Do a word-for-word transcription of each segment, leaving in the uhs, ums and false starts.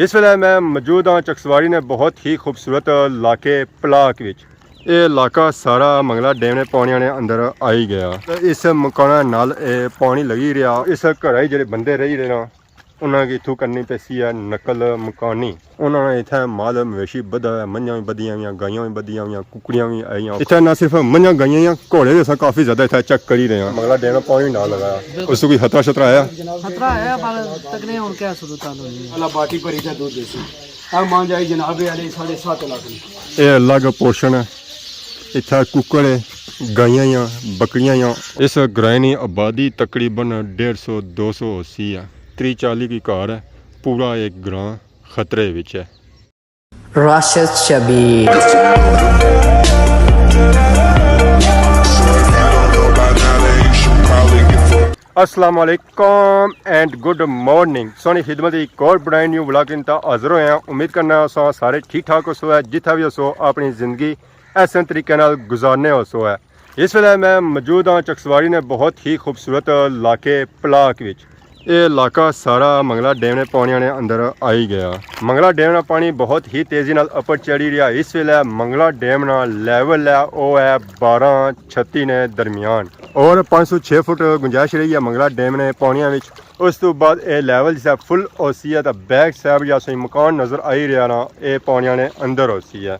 اس ویلے میں موجود ہاں چکسواری نے بہت ہی خوبصورت علاقے پلاک وچ۔ یہ علاقہ سارا منگلا ڈیم نے پانیاں نے اندر آئی گیا۔ تے اس مکاناں نال اے پانی لگی رہیا۔ اس گھراں وچ جڑے بندے رہی رہے نا، انہاں کی اتھوں کرنی پیسی ہے نقل مکانی۔ انہاں نے اتھے مال مویشی بدھا ہے، منجھاں وی بدھیاں ہویاں، گائیاں وی بدھیاں ہویاں، ککڑیاں وی آئیاں۔ اتھے نہ صرف منجھاں گائیاں یا گھوڑے وی اساں کافی زیادہ اتھے چیک کری رہے ہاں۔ منگلا ڈیم نا پانی نہ لگایا۔ اس کو کوئی خطرہ شطرہ آیا؟ خطرہ ہے، پر تکنے ہن کیا صورت حال ہونی ہے؟ اللہ باٹی بھری تے دودھ دیسی۔ اے مان جائی جناب، اے آلے ساڑھے سات لاکھ نے۔ اے الگ پورشن ہے۔ اتھا ککڑ ہے، گائیاں یا بکریاں یا۔ اس گرائیں نی آبادی تقریباً ڈیڑھ سو دو سو ہوسی ہے۔ تری چالی کی گھر ہے۔ پورا ایک گراں خطرے وچ ہے۔ راشد شبیر۔ السلام علیکم اینڈ گڈ مارننگ۔ سونی خدمت ایک اور برانڈ نیو ولاگ انتا حاضر ہوئے ہیں۔ امید کرنا سو سارے ٹھیک ٹھاک ہو سو ہے، جتھا بھی ہو سو اپنی زندگی احسن طریقے نال گزارنے ہو سو ہے۔ اس ویلے میں موجود ہاں چکسواری نے بہت ہی خوبصورت علاقے پلاک وچ۔ یہ علاقہ سارا منگلا ڈیم نے پانیاں نے اندر آئی گیا۔ منگلا ڈیم نا پانی بہت ہی تیزی نال اپر چڑھی رہیا۔ اس ویلے منگلا ڈیم نا لیول ہے، او ہے بارہ چھتی نے درمیان، اور پانچ سو چھ فٹ گنجائش رہی ہے منگلا ڈیم نے پانیاں وچ۔ اس تو بعد اے لیول جسا فل ہوسی ہے تاں بیک سائیڈ جا سوئی مکان نظر آئی رہیا نا، اے پانیاں نے اندر ہوسی ہے۔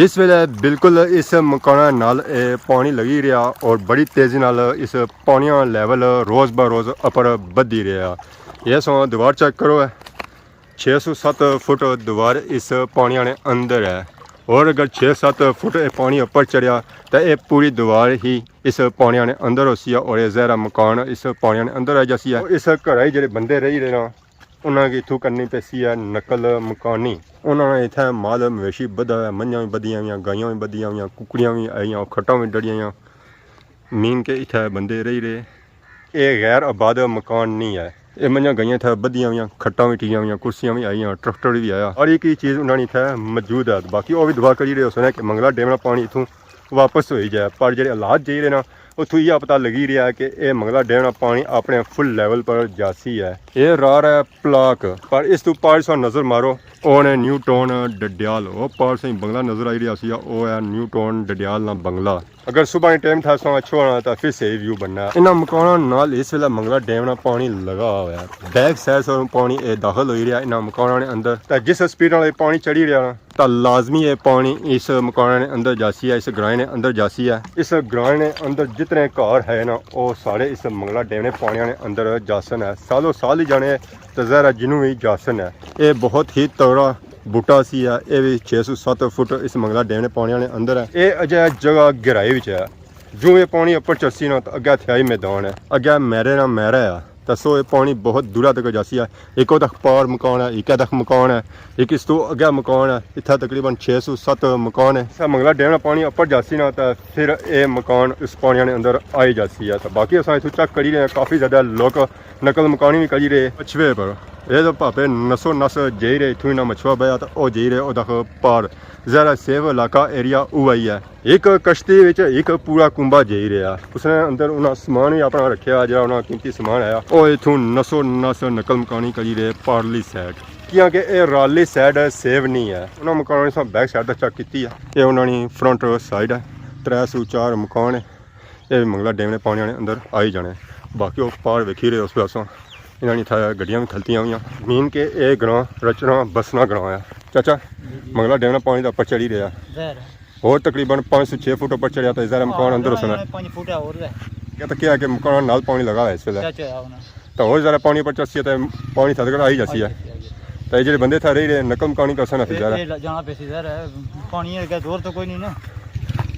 اس ویلے بالکل اس مکاناں نال اے پانی لگی رہیا اور بڑی تیزی نال اس پانیاں لیول روز بہ روز اپر بدھی رہیا۔ یہ سو دیوار چیک کرو ہے، چھ سو ست فٹ دیوار اس پانیاں نے اندر ہے، اور اگر چھ ست فٹ اے پانی اپر چڑھیا تاں اے پوری دیوار ہی اس پانیاں نے اندر ہوسی ہے، اور اے زہرا مکان اس پانیاں نے اندر آئی جاسی ہے۔ اس گھراں وچ جڑے بندے رہی رہے نا، انہاں کی اتھوں کرنی پیسی ہے نقل مکانی۔ انہاں نے اتھے مال مویشی بدھا ہے، منجھاں وی بدھیاں ہویاں، گائیاں وی بدھیاں ہویاں، ککڑیاں وی آئیاں، کھٹاں وی ڈڑیاں ہویاں، مین کے اتھے بندے رہی رہے۔ اے غیر آباد مکان نہیں ہے۔ اے منجھاں گائیاں اتھے بدھیاں ہویاں، کھٹاں وی ٹریاں ہویاں، کرسیاں وی آئیاں، ٹریکٹر وی آیا، ہر ایک چیز انہاں نے اتھے موجود ہے۔ باقی او وی دعا کری رہے ہوسن کہ منگلا ڈیم نا پانی اتھوں واپس ہوئی جائے، پر جڑے حالات جائی رہے نا، اتھوں یہ پتہ لگی رہیا ہے کہ اے منگلا ڈیم نا پانی اپنے فل لیول پر جاسی ہے۔ اے راہ ہے پلاک، پر اس تو پار سو نظر مارو، او نے نیو ٹاؤن ڈڈیال، او پار سو بنگلہ نظر آئی رہیا سی، او ہے نیو ٹاؤن ڈڈیال نا بنگلہ۔ اگر صبح نے ٹائم تھا سو اچھو ہونا تاں پھر صحیح ویو بننا ہے۔ انہاں مکاناں نال اس ویلے منگلا ڈیم نا پانی لگا ہوا ہے۔ بیک سائیڈ سو پانی اے داخل ہوئی رہیا انہاں مکاناں نے اندر۔ تے جس سپیڈ نال اے پانی چڑھی رہیا نا، تاں لازمی اے پانی اس مکاناں نے اندر جاسی ہے، اس گرائیں نے اندر جاسی ہے۔ اس گرائیں نے اندر جتنے گھر ہے نا، او سارے اس منگلا ڈیم نے پانیاں نے اندر جاسن ہے۔ سالو سال ہی جانے تے ظاہر ہے جنوں وی جاسن ہے۔ اے بہت ہی تگڑا بوٹا سی ہے، اے وی چھ سو ست فٹ اس منگلا ڈیم نے پانیاں نے اندر ہے۔ اے اجے جگہ گہرائی وچ ہے۔ جوں اے پانی اپر چڑھسی نا تاں اگے تھیائی میدان ہے، اگے میرے نا میرا ہے۔ تے سو اے پانی بہت دورا تک جاسی ہے۔ ایک او تک پار مکان ہے، ایک اے تک مکان ہے، ایک اس تو اگے مکان ہے۔ اتھا تقریباً چھ سو ست مکان ہے۔ اسا منگلا ڈیم نا پانی اپر جاسی نا تے پھر اے مکان اس پانیاں نے اندر آئی جاسی ہے۔ تے باقی اساں اتھوں چیک کری رہے ہیں، کافی زیادہ لوک نقل مکانی وی کری رہے۔ پچھوے پر اے تو پاپے نسو نس جائی رہے، اتھوں انہاں مچھوا بیا تے او جائی رہے او تک پار۔ ظاہر ہے سیف علاقہ ایریا اوہی ہے۔ ایک کشتی وچ ایک پورا کنبہ جائی رہیا۔ اس نے اندر انہاں سامان وی اپنا رکھیا، جڑا انہاں قیمتی سامان آیا۔ او اتھوں نسو نس نقل مکانی کری رہے پارلی سائیڈ، کیونکہ اے راللی سائیڈ سیف نہیں ہے۔ انہاں مکاناں نے سب بیک سائیڈ تے چیک کیتی ہے۔ اے انہاں نی فرنٹ سائیڈ ہے، ترے سو چار مکان ہے۔ اے وی منگلا ڈیم نے پانیاں نے اندر آئی جانے۔ باقی او پار ویکھی رہے اس پاسوں، انہاں نی اتھا گڈیاں وی کھلتیاں ہویاں۔ مین کہ اے گراں رچنا بسنا گراں ہے۔ چاچا، منگلا ڈیم نا پانی تے اپر چڑھی رہیا۔ ظاہر ہے۔ اور تقریباً پانچ سو چھ فٹ اپر چڑھیا تے ظاہر ہے مکان اندر ہوسن۔ پانچ فٹ ہے اور ہے۔ کیا تاں کیا ہے کہ مکان نال پانی لگا ہوا ہے اس ویلے۔ کیا چاہیا ہونا؟ تے اور ظاہر ہے پانی اپر چڑھسی تے پانی تھا تک آئی جاسی ہے۔ آئی جاسی، آئی جاسی۔ تے جڑے بندے تھا رہی رہے نقل مکانی کرسن اسی ظاہر ہے۔ اے جانا پیسی ظاہر ہے، پانی اگے دور تو کوئی نہیں نا۔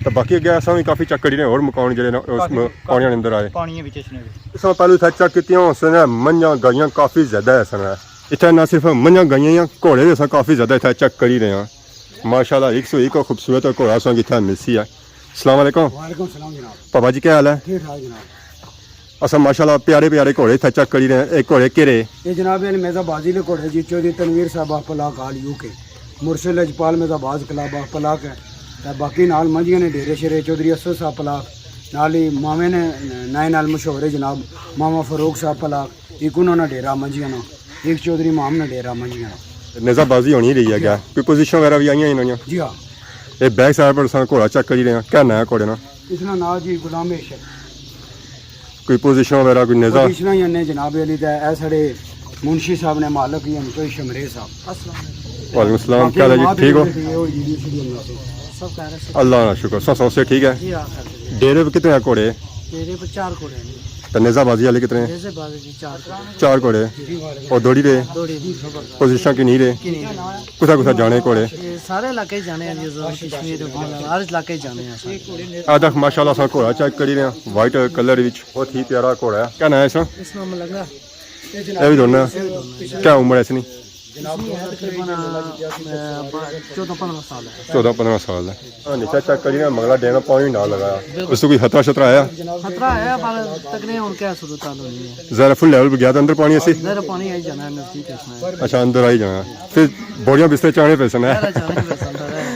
تے باقی اگے اساں وی کافی چیک کری رہے اور مکان جڑے نا اس کافی، پانیاں نے اندر آئے۔ پانی وچ اس نے وی۔ اساں پہلے اتھا چیک کیتیاں ہوسن، منجھاں گائیاں کافی زیادہ ہے سن۔ اتھا نہ صرف منجھاں گائیاں یا گھوڑے وی اساں کافی زیادہ اتھا چیک کری رہے ہیں۔ ماشاءاللہ، ایک سو ایک خوبصورت گھوڑا اساں کی اتھا ملسی ہے۔ السلام علیکم۔ وعلیکم السلام جناب۔ پاپا جی، کیا حال ہے؟ ٹھیک ٹھاک جناب۔ اساں ماشاءاللہ پیارے پیارے گھوڑے اتھا چیک کری رہے ہیں۔ ایک گھوڑے کیڑے؟ یہ جناب، یہ میزا بازی نے گھوڑے جی، چودھری تنویر صاحب آف پلاک آل یو کے، مرشد لجپال میزا باز کلب آف پلاک ہے۔ تے باقی نال منجھیاں نے ڈیرے شیرے چودھری اسد صاحب پلاک، نال ہی ماوے نے نائیں نال مشہور ہے جناب ماما فاروق صاحب پلاک۔ ایک انہاں نا ڈیرہ منجھیاں نا، ایک چودھری محمد نا ڈیرہ منجھیاں نا۔ نیزہ بازی ہونی رہی ہے کیا؟ کوئی پوزیشن وغیرہ بھی آئیاں انہاں دیاں؟ جی ہاں۔ اے بیک سائیڈ پر اساں گھوڑا چیک کری رہے ہیں، کیا ناں ہے گھوڑے نا؟ اس نا ناں جی غلام عشق۔ کوئی پوزیشن وغیرہ، کوئی نیزہ؟ پوزیشناں ہی انہیں جناب علی تے اے ساڑے منشی صاحب نے، مالک ہی ہن کوئی شمرے صاحب۔ وعلیکم السلام، کیا حال ہے جی؟ ٹھیک ہو؟ سب خیر ہے۔ اللہ کا شکر، سب سب سے ٹھیک ہے؟ جی ہاں، خیر ہے۔ ڈیرے پہ کتنے ہیں گھوڑے؟ ڈیرے پہ چار گھوڑے ہیں۔ تے نیزہ بازی والے کتنے ہیں؟ نیزے بازی چار گھوڑے۔ چار گھوڑے؟ جی۔ اور دوڑی رہے؟ دوڑی رہے۔ پوزیشن کی نہیں رہے؟ کی نہیں رہے۔ کتھا کتھا جانے گھوڑے؟ یہ سارے علاقے ہی جانے ہیں جی، جموں کشمیر، ہر علاقے ہی جانے ہیں سارے۔ آ تک ماشاءاللہ اساں گھوڑا چیک کری رہے ہیں، وائٹ کلر وچ، بہت ہی پیارا گھوڑا ہے۔ کیا نام ہے اس کا؟ اس نام لگا۔ اے وی دوڑنا۔ کیا عمر ہے اس نی؟ اس نی ہے تقریباً، آ، چودہ پندرہ سال ہے۔ چودہ پندرہ سال ہے۔ ہاں، نیچا چیک کری نا، مگلا ڈیم نا پانی نہ لگا۔ اس تو کوئی خطرہ شطرہ آیا؟ خطرہ آیا، پر تقریباً ہن کیا صورت حال ہونی ہے۔ ذرا فل لیول پہ گیا تو اندر پانی اسی؟ ذرا پانی آئی جانا ہے، نزدیک اچھنا ہے۔ اچھا، اندر آئی جانا۔ پھر بوریاں بسترے چانے پیسن ہے۔ ذرا چانے پیسن ہے۔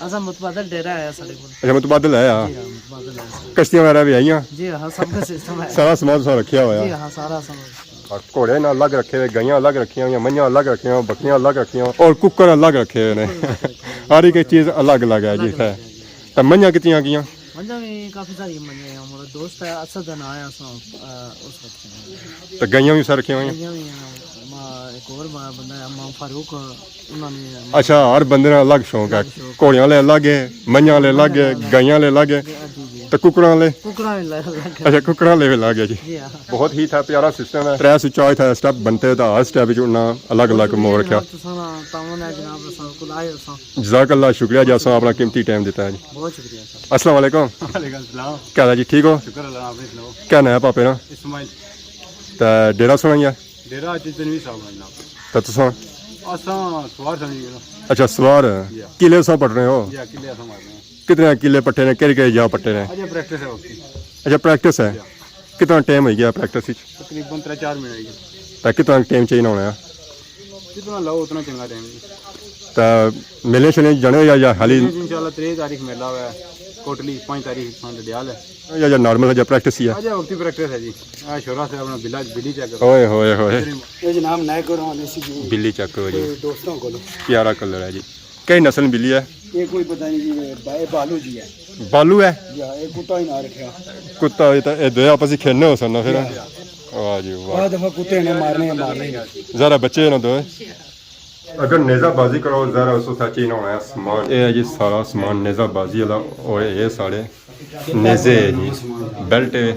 اساں متبادل ڈیرہ آیا ساڑے کول۔ اچھا، متبادل ہے، ہاں۔ جی ہاں، متبادل ہے۔ کشتیاں وغیرہ بھی آئیاں؟ جی ہاں، سب کا سسٹم ہے۔ سارا سامان تساں رکھیا ہویا؟ جی ہاں، سارا سامان۔ اور گھوڑے نہ الگ رکھے ہوئے، گائیاں الگ رکھیاں ہوئیاں، منجھاں الگ رکھیاں ہوئیاں، بکریاں الگ رکھیاں ہوئیاں، اور ککڑ الگ رکھے ہوئے نے۔ ہر ایک چیز الگ الگ ہے جی اتھے۔ تے منجھاں کتنیاں کیاں؟ منجھاں بھی کافی ساری منجھاں ہیں، ہمارا دوست ہے اسد دا نام ہے، اساں، آ، اس وقت تے گائیاں بھی سر رکھیاں ہوئیاں؟ گائیاں بھی ہیں، ما-، ایک اور با-، بندہ ہے، امام فاروق، انہاں نے اچھا، ہر بندے نا الگ شوق ہے۔ الگ شوق۔ گھوڑیاں والے الگ ہے، منجھاں والے الگ ہے، گائیاں والے الگ ہے۔ جی، جی۔ تے ککڑاں والے؟ ککڑاں والے الگ ہے۔ اچھا، ککڑاں والے بھی الگ ہے جی۔ جی ہاں۔ بہت ہی تھا پیارا سسٹم ہے۔ ترے سو چار تھا سٹیپ بنتے، تا ہر سٹیپ وچ انہاں الگ الگ موڑ رکھیا۔ تساں نا تعاون ہے جناب، اساں کول آئے اساں۔ جزاک اللہ، شکریہ جی، اساں اپنا قیمتی ٹائم دیتا ہے جی۔ بہت شکریہ سر۔ السلام علیکم۔ وعلیکم السلام۔ کیا حال ہے جی، ٹھیک ہو؟ شکر اللہ، اپنی سناؤ۔ کیا نام ہے پاپے نا؟ اسماعیل۔ تے ڈیرہ سونا ہی ہے؟ ڈیرہ اچ تنویر صاحب ہے جناب۔ تے تساں؟ اساں سوار سمجھی گئے۔ اچھا، سوار۔ جی ہاں۔ قلعے ساں پٹنے ہو؟ جی ہاں، قلعے ساں مارنے ہیں۔ کتنے قلعے پٹے نے، کہڑے کہڑے جا پٹے نے؟ اجے پریکٹس ہے وقتی۔ اچھا، پریکٹس ہے۔ جی ہاں۔ کتنا ٹائم ہوئی گیا پریکٹس وچ؟ تقریباً ترے چار مہینے ہوئی گئے۔ تے کتنا ٹائم چاہینا ہونا ہے؟ جتنا لاؤ اتنا چنگا ٹائم ہے۔ تے میلے شیلے جانے ہو یا، یا خالی؟ انشاءاللہ تریہہ تاریخ میلہ ہوا ہے، کوٹلی پانچ تاریخ سان ڈڈیال ہے۔ یا، یا نارمل ہے یا پریکٹس ہی ہے؟ اجے وقتی پریکٹس ہے جی۔ اے شورا سے اپنا بلا، بلی چیک کرو۔ اوئے ہوئے ہوئے۔ اے جناب نئے گھروں والے سی جی۔ بلی چیک کرو جی۔ اے دوستوں کولوں۔ پیارا کلر ہے جی۔ کئی نسل بلی ہے؟ اے کوئی پتہ نہیں جی، اے با-، اے بالو جی ہے۔ بالو ہے؟ جی ہاں، اے کتا ہی نہ رکھیا۔ کتا ہوئی تے اے دوئے آپس وچ کھیلنے ہو سن نا پھر۔ جی ہاں۔ واہ جی واہ۔ بعض دفعہ کتے نے مارنے، مارنے۔ ذرا بچے نا دوئے۔ اگر نیزہ بازی کرو، ذرا اس وقت چاہینا ہونا ہے سامان۔ اے ہے جی سارا سامان نیزہ بازی والا، اور اے سارے نیزے ہے جی، بیلٹ ہے،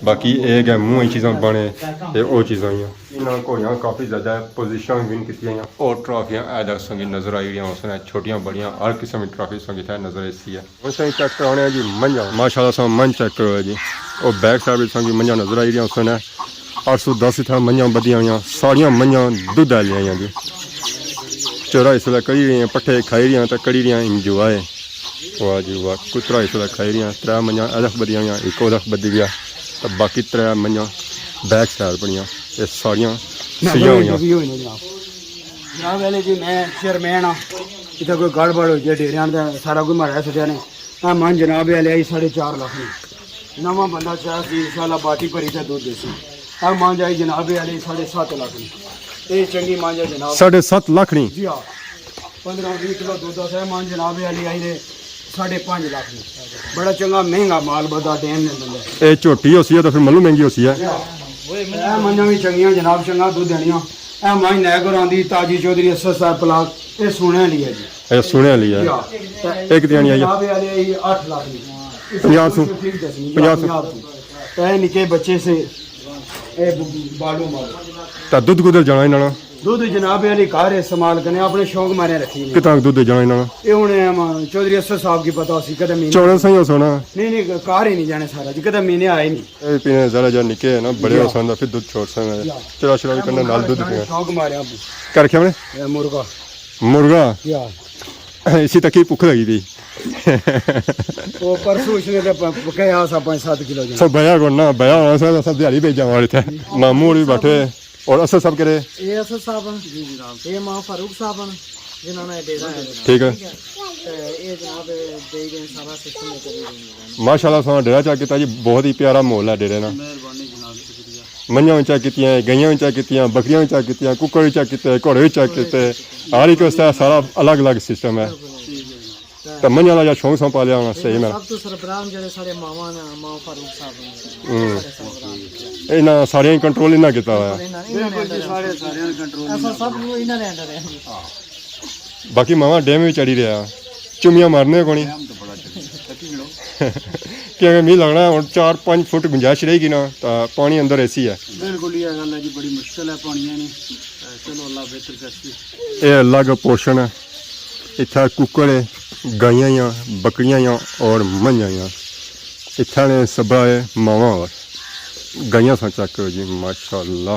باقی اے گئے منہ چیزاں بنے، تے او چیزاں ہوئیاں۔ انہاں گھوڑیاں کافی زیادہ پوزیشن ون کیتی ہوئیاں۔ اور ٹرافیاں اے در سنگی نظر آئی رہیاں، اس نے چھوٹیاں بڑیاں ہر قسم کی ٹرافی سنگی تھے نظر ایسی ہے۔ ہن اساں چیک کرانے ہیں جی منجھاں۔ ماشاءاللہ اساں منجھ چیک کرو جی۔ او بیک سائیڈ وچ اساں کی منجھاں نظر آئی رہیاں اس نے۔ اٹھ سو دس اتھا منجھاں بدیاں ہوئیاں، ساریاں منجھاں دودھ آلیاں ہوئیاں جی۔ چورا اس ویلے کری رہیاں، پٹھے کھائی رہیاں تے کری رہیاں انجوائے۔ واہ جی واہ، کترا اس ویلے کھائی رہیاں، ترے منجھاں اے دکھ بدیاں ہوئیاں، ایک او دکھ بدی گیا۔ تے باقی ترے منجھاں بیک سائیڈ پڑیاں، اے ساریاں نہ، سیاں ہوئیاں۔ جناب، جناب علی جی، میں چیئرمین ہاں، اتھے کوئی گڑبڑ ہوئی جائے ڈیریاں تے سارا کوئی ماڑا سٹیا نے۔ اے منجھ جناب علی آئی ساڑھے چار لاکھ نے۔ نواں بندہ چاہے سی، انشاءاللہ باٹی بھری تے دودھ دیسی۔ اے منجھ آئی جناب علی ساڑھے ست لاکھ نے۔ اے چنگی منجھ ہے جناب۔ ساڑھے ست لاکھ نی؟ جی ہاں۔ پندرہ ویہہ کلو دودھ دا اے منجھ جناب علی آئی نے ساڑھے پنج لاکھ نے۔ بڑا چنگا مہنگا مال بدا ڈیم نے دندا۔ اے جھوٹی ہوسی ہے تے پھر ملو مہنگی ہوسی ہے۔ جی ہاں۔ اے منجھاں وی چنگیاں جناب، چنگا دودھ دینیاں۔ اے منجھ نئے گھروں دی تازی چوہدری اسد صاحب پلاٹ، اے سونے آلی ہے جی۔ اچھا، سونے آلی ہے۔ جی ہاں۔ ایک دیانی آئی ہے۔ جناب علی آئی اٹھ لاکھ دی۔ پنجاہ سو۔ ٹھیک دسنی جی، پنجاہ سو۔ پنجاہ سو۔ تے نکے بچے سے، اے ب-، بالو مالو۔ تے دودھ کدھر جانا انہاں نا؟ دودھ جناب علی گھر استعمال کرنے، اپنے شوق مارے رکھی نے۔ کتنا دودھ جانا انہاں نا؟ اے ہن ہم چوہدری اسد صاحب کی پتہ ہوسی کدے مہینے۔ چوڑا سا ہی ہوسا نا؟ نہیں، نہیں، گھر ہی نہیں جانے سارا جی، کدے مہینے آئے نہیں۔ اے پینے ذرا جا نکے نا، بڑے جی۔ ہوسن تے پھر دودھ چھوڑسن۔ جی۔ چرا شرا وی کرنا نال دودھ پینا۔ شوق ماریا۔ کیا رکھیا نے؟ اے مرغا۔ مرغا؟ جی ہاں۔ اسی تکی بھوک لگی پئی۔ او پرسوں اس نے تے پ-، پکایا سا پنج ست کلو جناب۔ سو بیا کو نا، بیا ہونا سا، سب دیہاڑی بھیجا ہمارے تے۔ ماموں ہوری بیٹھے، اور اسد صاحب کرے؟ اے اسد صاحب ہیں۔ جی جناب۔ اے ماں فاروق صاحب ہیں، جنہاں نے ڈیرہ ہے جناب۔ ٹھیک ہے۔ تے اے جناب دے دے سارا سسٹم ہے کری دے۔ ماشاءاللہ، سارا ڈیرہ چیک کیتا جی، بہت ہی پیارا ماحول ہے ڈیرے نا۔ مہربانی جناب، شکریہ۔ منجاں وی چیک کیتیاں، گئیاں وی چیک کیتیاں، بکریاں وی چیک کیتیاں، ککڑ وی چیک کیتے، گھوڑے وی چیک کیتے۔ ہر ایک اس طرح سارا الگ الگ سسٹم ہے۔ تے منجاں والا جیہڑا شوق ساں پالیا ہونا صحیح میں۔ سب تو سربراہ جیہڑے ساڑے ماما نے، ماما فاروق صاحب نے، ہوں۔ ساڑے سربراہ۔ انہاں ساریاں کنٹرول انہاں کیتا ہوا ہے۔ انہاں نے بالکل جی، سارے، سارے کنٹرول ایسا سب انہاں نے انہاں نے اندر ہے۔ باقی ماما ڈیم وی چڑھی رہیا، چمیاں مارنے کونی۔ ڈیم تو بڑا چڑھی رہیا، تکی گڑو۔ کیونکہ می لگنا ہن چار پنج فٹ گنجائش رہی گی نا، تا پانی اندر ایسی ہے۔ بالکل یہ گل ہے جی، بڑی مشکل ہے پانی آنی۔ تے چلو اللہ بہتر کرسی۔ اے الگ پورشن ہے، اتھا ککڑ ہے، گائیاں یا بکریاں یا اور منجاں یا۔ اتھا نے سبا ہے ماواں اور گائیاں سا چیک کرو جی، ماشاءاللہ۔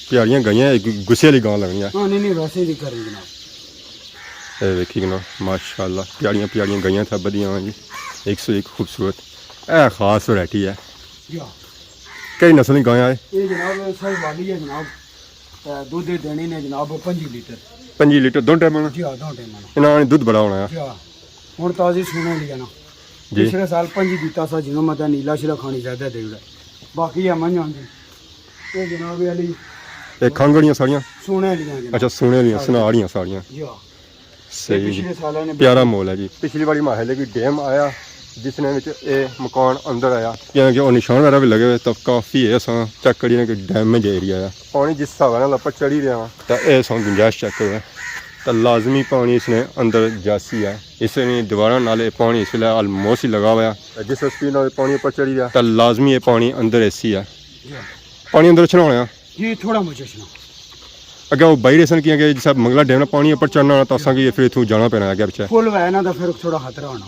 پیاریاں گائیاں، ایک گسے والی گاں لگنی ہے۔ ہاں، نہیں، نہیں، ویسے ہی کر رہی جناب۔ اے ویکھی کنا، ماشاءاللہ، پیاریاں پیاریاں گائیاں تھا بدیاں جی، ایک سو ایک خوبصورت۔ اے خاص ورائٹی ہے۔ جی ہاں۔ کئی نسل دی گاں ہے؟ یہ جناب ساہیوالی ہے جناب، تے دودھ دینی نے جناب پنجی لیٹر۔ پنجی لیٹر دو ٹائم؟ جی ہاں، دو ٹائم۔ انہاں نے دودھ بڑا ہونا ہے۔ جی ہاں۔ ہن تازی سونے لیا نا۔ جی۔ پچھلے سال پنجی دیتا سا، جنہوں متا نیلا شیلا کھانی زیادہ دے گا۔ باقی ہے منجھاں جی۔ یہ جناب علی۔ یہ کھنگ والیاں ساریاں؟ سونے والیاں جناب۔ اچھا، سونے والیاں، ساریاں۔ سنا والیاں ساریاں۔ جی ہاں۔ صحیح جی۔ پچھلے سالاں نے پیارا ماحول ہے جی۔ پچھلی باری ماحول ہے کہ ڈیم آیا، جس نے وچ اے مکان اندر آیا۔ یعنی کہ او نشان وغیرہ بھی لگے ہوئے، تو کافی ہے، اساں چیک کری رہے کہ ڈیمیج ایریا ہے۔ پانی جس حساب نال اوپر چڑھی رہیا، تو اے اساں گنجائش چیک کرو، تو لازمی پانی اس نے اندر جاسی ہے۔ اس نے دیواراں نال اے پانی اس ویلے آلموسٹ ہی لگا ہوا ہے۔ جس سپیڈ نال پانی اوپر چڑھی رہیا، تو لازمی اے پانی اندر ایسی ہے۔ پانی اندر اچھنا ہونا ہے۔ جی، تھوڑا مچ اچھنا۔ اگے وہ بائی ریسن کیا کہ جس منگلا ڈیم نا پانی اوپر چڑھنا ہونا، تو اساں کی پھر اتھوں جانا پینا اگے پچھے۔ فل ہوئے نا، تو پھر تھوڑا خطرہ ہونا۔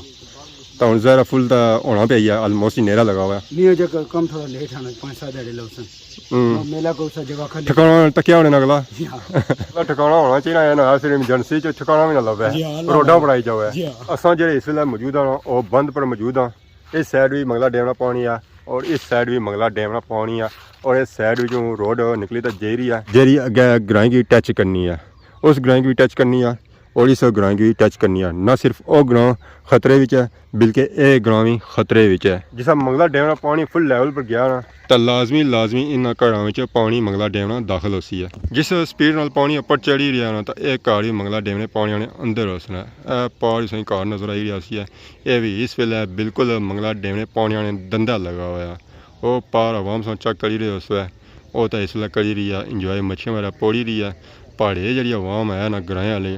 تو ہن ظاہر ہے فل تو ہونا پہ ہی ہے، آلموسٹ ہی نیرا لگا ہوا ہے۔ نہیں، اجے ک-، کم تھوڑا لیٹ آنا، پانچ سات دھیاڑے لگ سن۔ ہوں۔ میلہ کو سا جگہ کھلی۔ ٹھکانا تکیا ہونے نا اگلا۔ جی ہاں۔ ٹھکانا ہونا چاہیے نا، صرف ایمرجنسی چ ٹھکانا بھی نہ لبے۔ جی ہاں، اللہ روڈاں اللہ۔ بنائی جاوے۔ جی ہاں۔ اساں جڑے اس ویلے موجود ہاں، او بند پر موجود ہاں۔ اس سائیڈ بھی منگلا ڈیم نا پانی ہے اور اس سائیڈ بھی منگلا ڈیم نا پانی ہے اور اس سائیڈ وچوں روڈ نکلی تے جیری ہے، جیری اگے گرائیں کی ٹچ کرنی ہے، اس گرائیں کی بھی ٹچ کرنی ہے اور اس گرائیں کی بھی ٹچ کرنی ہے۔ نہ صرف او گراں خطرے وچ ہے بلکہ اے گراں بھی خطرے وچ ہے۔ جس منگلا ڈیم نا پانی فل لیول پر گیا نا، تے لازمی لازمی انہاں گھراں وچ پانی منگلا ڈیم نا داخل ہوسی ہے۔ جس سپیڈ نال پانی اپر چڑھی رہیا نا، تے اے گھر بھی منگلا ڈیم نے پانی آنے اندر ہوسن ہے۔ اے پار تساں کی گھر نظر آئی رہیا سی ہے۔ اے وی اس ویلے بالکل منگلا ڈیم نے پانی آنے دندہ لگا ہویا۔ او پار عوام ساں چیک کری رہے اس ویلے۔ او تاں اس ویلے کری رہی ہے انجوائے، مچھیاں وغیرہ پوڑی رہی ہے۔ پہاڑے جیڑی عوام ہے نا گرائیں آلے،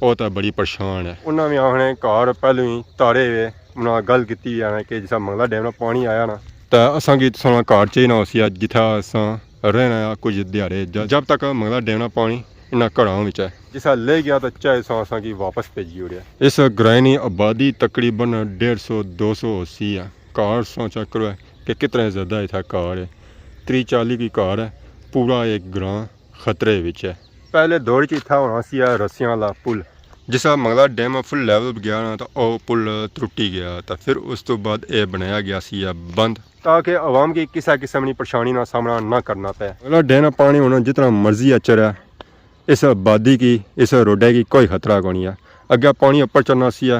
او تاں بڑی پریشان ہے۔ انہاں وی آخنے گھر پہلو ہی تارے ہوئے، انہاں گل کیتی ہے نا کہ جسا منگلا ڈیم نا پانی آیا نا، تاں اساں کی تساں نا گھر چاہینا ہوسی، جتھا اساں رہنا ہے کچھ دیہاڑے، ج-، جب تک منگلا ڈیم نا پانی انہاں گھراں وچ ہے۔ جسا لے گیا تاں چاہے اساں، اساں کی واپس بھیجی اوڑیا۔ اس گرائیں نی آبادی تقریباً ڈیڑھ سو دو سو ہوسی ہے۔ گھر ساں چیک کرو کہ کتنے زیادہ اتھا گھر ہے۔ تری چالی کی گھر ہے، پورا ایک گراں خطرے وچ ہے۔ پہلے دور چ اتھا ہونا سی ہے رسیاں والا پل۔ جسا منگلا ڈیم فل لیول گیا نا تاں او پل ترٹی گیا، تاں پھر اس تو بعد اے بنایا گیا سی ہے بند، تاکہ عوام کی کسے قسم نی پریشانی نا سامنا نہ کرنا پے۔ منگلا ڈیم نا پانی ہن جتنا مرضی اچر ہے، اس آبادی کی، اس روڈے کی کوئی خطرہ کونی ہے۔ اگے پانی اپر چڑھنا سی ہے،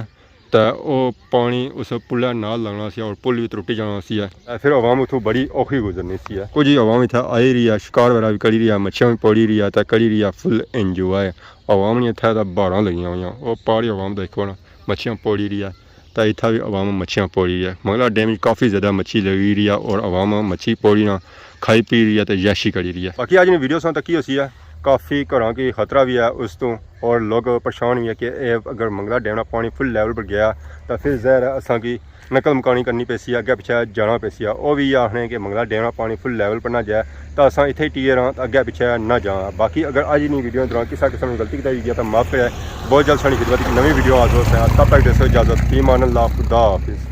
تے او پانی اس پلے نال لگنا سی اور پل وی ترٹی جانا سی ہے۔ تے پھر عوام اتھوں بڑی اوکھی گزرنی سی ہے۔ کچھ ہی عوام اتھے آئی رہی ہے، شکار وغیرہ وی کری رہی ہے، مچھیاں وی پوڑی رہی ہے، تے کری رہی ہے فل انجوائے۔ عوام نی اتھے تے باڑاں لگیاں ہویاں، او پہاڑی عوام دیکھو نا، مچھیاں پوڑی رہی ہے۔ تے اتھا وی عوام مچھیاں پوڑی رہی ہے۔ منگلا ڈیم وچ کافی زیادہ مچھی لگی رہی ہے اور عوام مچھی پوڑی نا کھائی پی رہی ہے تے یاشی کری رہی ہے۔ باقی اج نی ویڈیو ساں تکی ہوسی ہے، کافی گھراں کی خطرہ وی ہے اس تو، اور لوگ پریشان وی ہے کہ اے اگر منگلا ڈیم نا پانی فل لیول پر گیا تاں پھر ظاہر ہے اساں کی نقل مکانی کرنی پیسی، اگے پچھے جانا پیسی۔ او وی آخنے کہ منگلا ڈیم نا پانی فل لیول پر نہ جائے، تاں اساں اتھے ہی ٹیے رہاں، اگے پچھے نہ جاں۔ باقی اگر اج نی ویڈیو دوران کسا قسم نی غلطی کتائی ہوئی ہے تاں معاف کرے۔ بہت جلد ساڑی خدمت کی نویں ویڈیو حاضر ہوسے۔ تب تک دیسو اجازت، فی امان اللہ، خدا حافظ۔